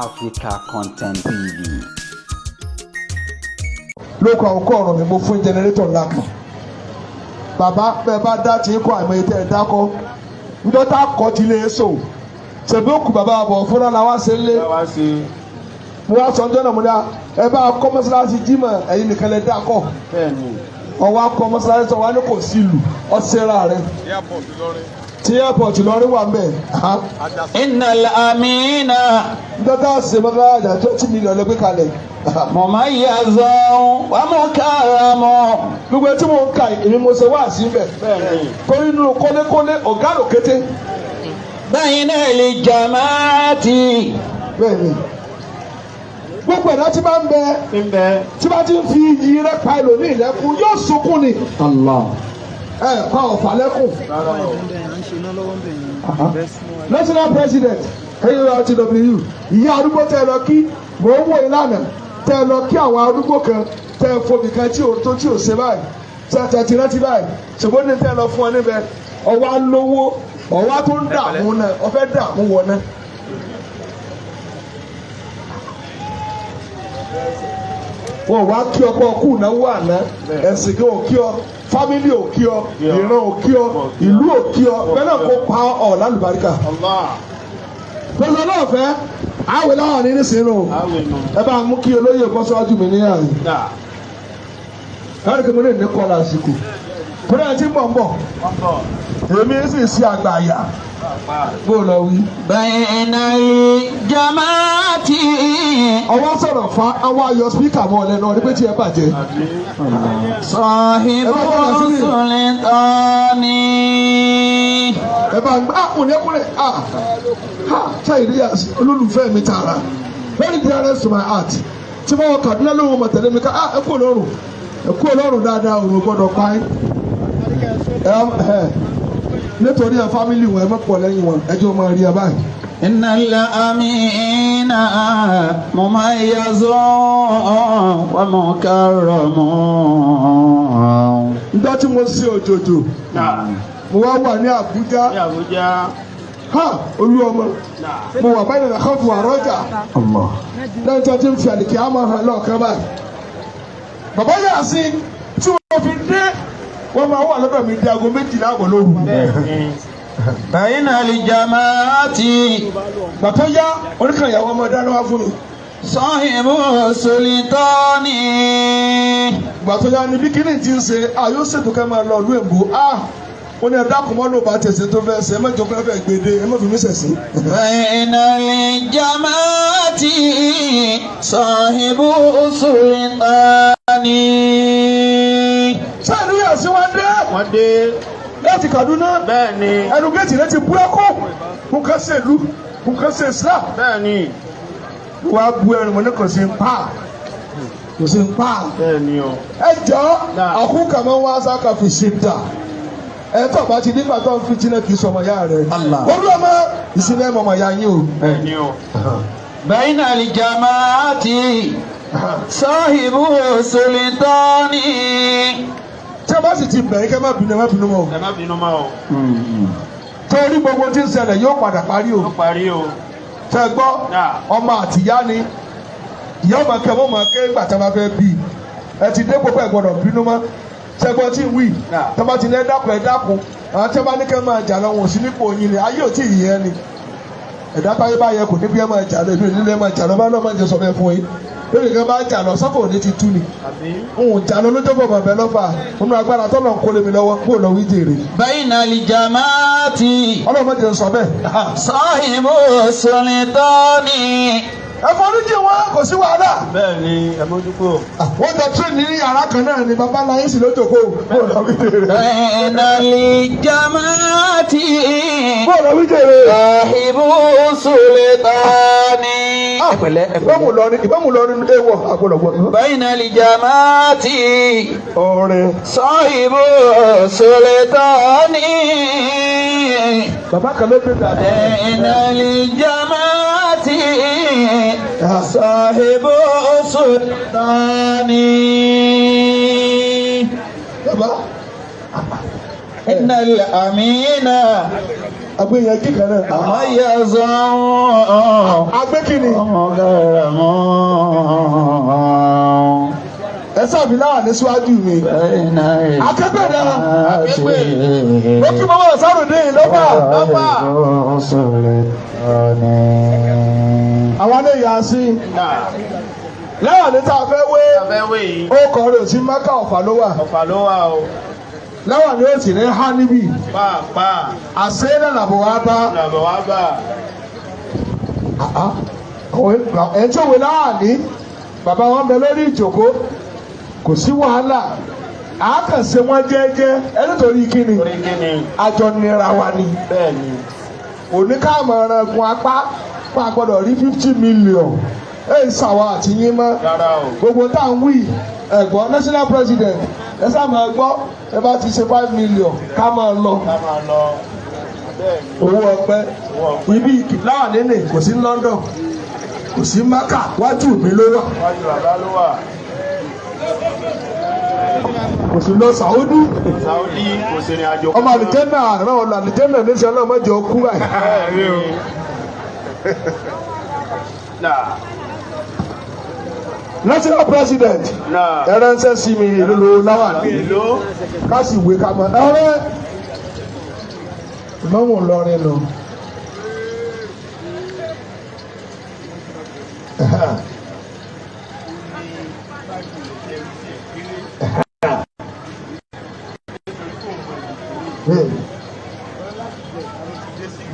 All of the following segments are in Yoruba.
Africa Content TV. Lóko àwọn kọ́ ọ̀rọ̀ mi, mo fún generator ńlá kan. Bàbá, bẹ́ẹ̀ bá dá tí kọ́ àìmọye tẹ́ ẹ dákọ́ njọ́ tá a kọ́ ti lè so ṣèbí òkú bàbá àbọ̀ fúnra la wá ṣe lé. Mo wá sọ ọjọ́ náà, mo ní ẹ bá kọ́ mọ́sálásí jímọ̀, ẹ̀yin nìkan lè dá kọ́. Ọwọ́ akọ́ mọ́sálásí sọ wá ní kò sí ìlú ọ̀sẹ̀ra rẹ̀ tí airport lọrin wà mbẹ. Innal amina. Njọ́ tá a ṣe mọ́sálásí àjọ 20 million lọ gbé kalẹ̀. Mumayyazun wa mukarramun. Gbogbo ẹ tí mo ń ka, èmi mo ṣe wá sí bẹ̀ torí nínú kólékólé ọ̀gá ló kété. Bayna al-jama'ati. Bẹ́ẹ̀ni, gbogbo ẹ̀dá tí bá ń bẹ tí bá ti ń fi iyì rẹ pa ẹlòmíì lẹ́kún, yóò sunkún ni. Allah. Ẹ pa ọ̀fà lẹ́kùn. National president NURTW, ìyá arúgbó tẹ lọ kí, mò ń wò ìlànà tẹ lọ kí àwọn arúgbó kan, tẹ fomi kan tí ò tó tí ò ṣe báyìí, tẹ tẹ ti rántí báyìí, ṣùgbọ́n ní tẹ lọ fún ọ níbẹ̀, ọwọ́ alówó, ọwọ́ tó ń dààmú náà, ọfẹ́ dààmú wọ náà. Wọn wá kí ọ pé ọkù náwó àná, ẹ̀sìn kí ò kí ọ, family ò kí ọ, ìran ò kí ọ, ìlú ò kí ọ, bẹ́ẹ̀ náà kó pa ọ lálùbáríkà. Pẹ̀lú náà fẹ́ àwẹ̀ láwọn ní nísìnyí o, ẹ bá mú kí olóyè bọ́ síwájú mi ní àyè. Káàdì kí mo lè ní kọ́lá àsìkò. Torí ẹ ti ń bọ̀ ń bọ̀. Èmi sì sí àgbà àyà. Bó lọ wí. Bayna al-jama'ati. Ọwọ́ sọ̀rọ̀ fa àwọn ayọ̀ speaker mọ́ ọ lẹ́nu ọdún pé tí ẹ bàjẹ́. Sahibu sultani. Ẹ bá ń gbá àkùnrin ah ha ṣáà olólùfẹ́ mi tààrà, very dearest to my heart, tí wọ́n wọ Kaduna lóhùn ọmọ tẹ̀lé mi ká. Ah, ẹ kú olórùn, ẹ kú olórùn dáadáa, òun gbọ́dọ̀ pa ẹ́ ẹ nítorí ẹ family wọn, ẹ mọ̀ pọ̀ lẹ́yìn wọn, ẹ jẹ́ wọn máa rí ẹ báyìí. Innal amina mumayyazun wa mukarramun. Nígbà tí mo ṣe òjòjò, mo wá wà ní Àbújá, ha, olú ọmọ, mo wà báyìí nà kọ́ọ̀fù àrọ́jà lẹ́yìn tí wọ́n ti ń fi àlìkí àmọ́ hàn lọ́ọ̀kan báyìí. Bàbá yà sí tí wọ́n fi dé, wọ́n máa wà lọ́dọ̀ mi di aago 12:30 lóru. Bayna al-jama'ati. Gbàtọ́ yá, oníkànyàwó ọmọ dáná wá fún mi. Sahibu sultani. Gbàtọ́ yá ni bí kíní ti ń ṣe àyò ṣètò kẹ́ máa lọ ìlú èbó, ah, ó ní ẹ̀dá kùmọ́ ló bá tẹ̀sẹ̀ tó fẹ́ ṣe, ẹ mẹ́jọ fẹ́ fẹ́ gbèdé, ẹ má fi mí sẹ̀sí. Bayna al-jama'ati sahibu sultani. Sáà ní yà sí wọn dé. Wọ́n dé. Láti Kaduna. Bẹ́ẹ̀ni. Ẹnu géètì rẹ ti bú ẹkọ, nǹkan ṣe ìlú, nǹkan ṣe Islam. Bẹ́ẹ̀ni. Wàá bu ẹnu mọ ní kò sí ń pa, kò sí ń pa. Bẹ́ẹ̀ni o. Ẹ jọ, àkúkà máa ń wá sáka fi ṣe dà ẹ tó bá ti nígbà tó ń fi jiná, kì í sọmọ ya rẹ. Olú ọmọ ìsinmi ẹ mọ ọmọ ya yín o. Bẹ́ẹ̀ni o. Bayna al-jama'ati sahibu sultani. Tí a bá sì ti bẹ̀rẹ̀, kẹ́ má bínú, ẹ má bínú mọ́ o. Ẹ má bínú mọ́ o. Torí gbogbo tí ń ṣẹlẹ̀ yóò padà parí o. Ó parí o. Tẹ gbọ́, ọmọ àtìyá ni ìyá ọmọ kẹ mọ́ ọmọ kẹ ńgbà tí a bá fẹ́ bí ẹ ti dé gbogbo ẹ gbọ́dọ̀ bínú mọ́. Tẹ gbọ́ tí ń wí, tí a bá ti ní ẹ dákun, ẹ dákun. Àwọn tí a bá ní kẹ́ máa jà lọ, wọn ò sí nípò yín ni, ayé ò tí ì yẹ ni. Ẹ̀dá táyé bá yẹ kò ní bí ẹ máa jà lọ, èmi ò ní lè máa jà lọ, bá náà máa jẹ sọ bẹ́ẹ̀ fún yín lórí kan bá jà lọ sọ́kò ní ti tú ni n jà lọ lójó bọ̀ bàbá lọ́fà nínú agbára tọ́lọ̀ ń kólé mi lọ́wọ́ kó lọ wí jèrè. Bayna al-jama'ati. Ọlọ́run ti sọ bẹ́ẹ̀. Sahibu sultani. Ẹ foríjì wọn, kò sí wàhálà. Bẹ́ẹ̀ni, ẹ mójúkò. Wọ́n jọ tírìn ní yàrá kan náà ni, bàbá ńlá yín sì lójó kó lọ wí jèrè. Bayna al-jama'ati. Kó lọ wí jèrè. Sahibu sultani. Ìbámu lọrin, ìbámu lọrin ewọ àgbọ̀dọ̀gbọ̀. Bayna al-jama'ati. Ọ̀rẹ́. Sahibu sultani. Bàbá kan ló dé dàbí. Bayna al-jama'ati. Sahibu sultani. Bàbá. Innal amina. Agbẹ́yẹn kíkan náà. Àmọ́yẹsán. Agbẹ́kìnì. Ọ̀gẹ̀rẹ̀ mọ́. Ẹ sábì láwà ní síwájú mi. Akẹ́gbẹ́ dára. Ó kí mọ́mọ́ Sáròdé yìí lọ́fà. Àwa lè yà á sí. Láwà ní tá a fẹ́ wé. Ó kọ́ rẹ̀ sí Mẹ́kà, Ọ̀fà ló wà. Ọ̀fà ló wà o. Láwà ní ó sì ní há níbí. Pàápàá. Àṣẹ náà làbọ̀ wá bá. Làbọ̀ wá bá. Ẹ̀ tí òwe láwà ní. Bàbá wọn bẹ lórí ìjòkó. Kò sí wàhálà. Àákànṣe wọn jẹ́jẹ́. Ẹ nítorí kíni? Torí kíni? Àjọ nira wa ni. Bẹ́ẹ̀ni. Òní káàmọ̀ ẹranko apá pa gbọ́dọ̀ rí 50 million. Ẹ̀ ń sàwọn àti yín mọ́. Rárá o. Gbogbo tá à ń wí ẹ̀gbọ́n national president ẹ sá máa gbọ́, ẹ bá ti ṣe 5 million ká máa lọ. Ká máa lọ. Bẹ́ẹ̀ni. Owó ọpẹ́ ibi láwà nínú, kò sí London, kò sí Maka, wájú mi ló wà. Wájú bàbá ló wà. Kò sí lọ Saudi. Saudi kò sí ìrìn àjò. Ọmọ àlùjẹ́nà àrùn ọ̀nà àlùjẹ́nà níṣẹ́ náà mọ̀jọ kú báyìí. Bẹ́ẹ̀ni o. Náà. National president, Náà. ẹ ránṣẹ́ sí mi, ìlú lówó láwà ní. Èló. Ká sì wé ká mọ ẹrẹ lọ́wọ́ lọ́rin lọ.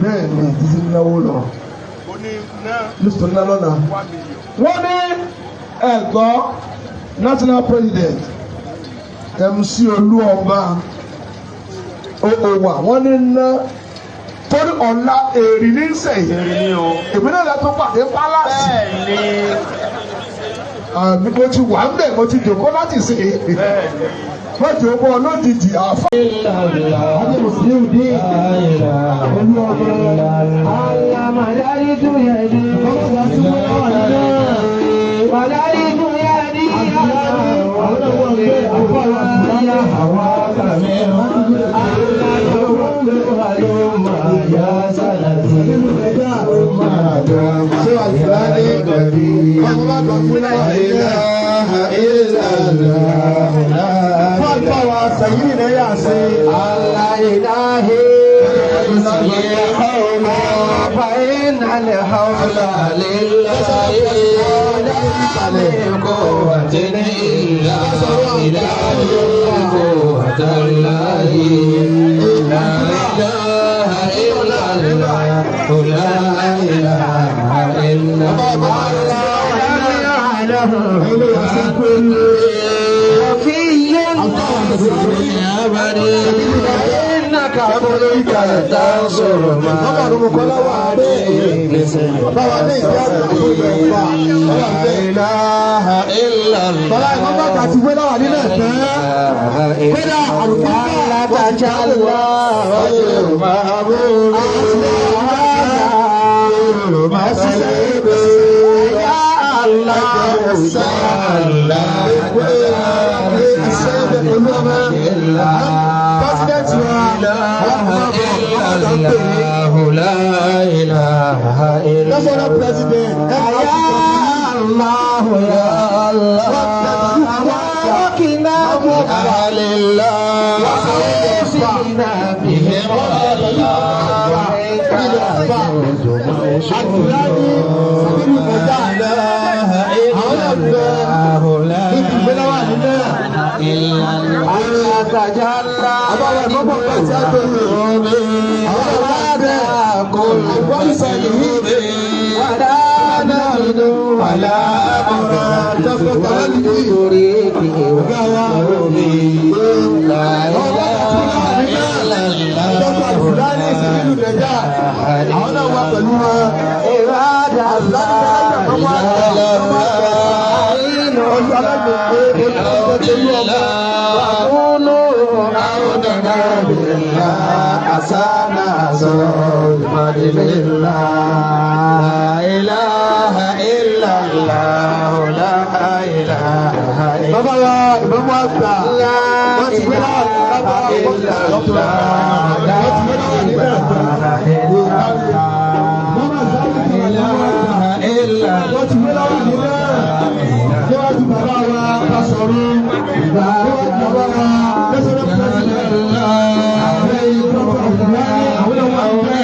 Bẹ́ẹ̀ ni títí náwó lọ nítorí náà lọ́la wọ́n ní ẹ̀gbọ́n national president MC Olúọba òwà wọ́n ní ná torí ọ̀la èrì ní sẹ́yìn. Èrè ni o. Èmi náà lẹ́tọ́ pàdé palace. Bẹ́ẹ̀ni. Àmì mo ti wà ń bẹ̀, mo ti jòkó láti sè é. Bẹ́ẹ̀ni. Wọ́n ti bọ́ lójijì àfa. فإن الحول لله لا من قوة إلا بالله قوة الله لا إله إلا الله لا إله إلا الله وفي إنك قلت تنصر ما لا إله إلا الله. Bàbá ìmọ̀ bàtà ti gbé láwà nínú ẹ̀fẹ́. Kódà àlùkò تجلى غير مهبوب يا الله لا إله إلا National president. يا الله يا الله باركنا بأهل الله وأوصينا بهم الله. Àtìláyé Sàbílù Mọ̀já. Àwọn náà bẹ níbi ìgbé láwà nínú ẹ̀. Àbáwọ̀ ìmọ̀ bàtà ti àgbẹ̀. Àwọn náà wà bẹ́ẹ̀. Àgbọ̀n ìsàlẹ̀ yìí. ولا نحن ولا لا إله إلا Dọ́kítà Fúlàní Sàbílù Dẹ̀já. Àwọn náà wà pẹ̀lú wọn. عباد الله وكونوا عوننا بالله عسانا ذو الفضل الله لا إله إلا الله لا إله إلا Bàbá wa ìmọ̀mú àgbà. لا Wọ́n ti gbé láwà إله nínú إلا الله لا إله Níwájú bàbá wa national president ààrẹ Dr. Abdullahi Awolowo Ahmed.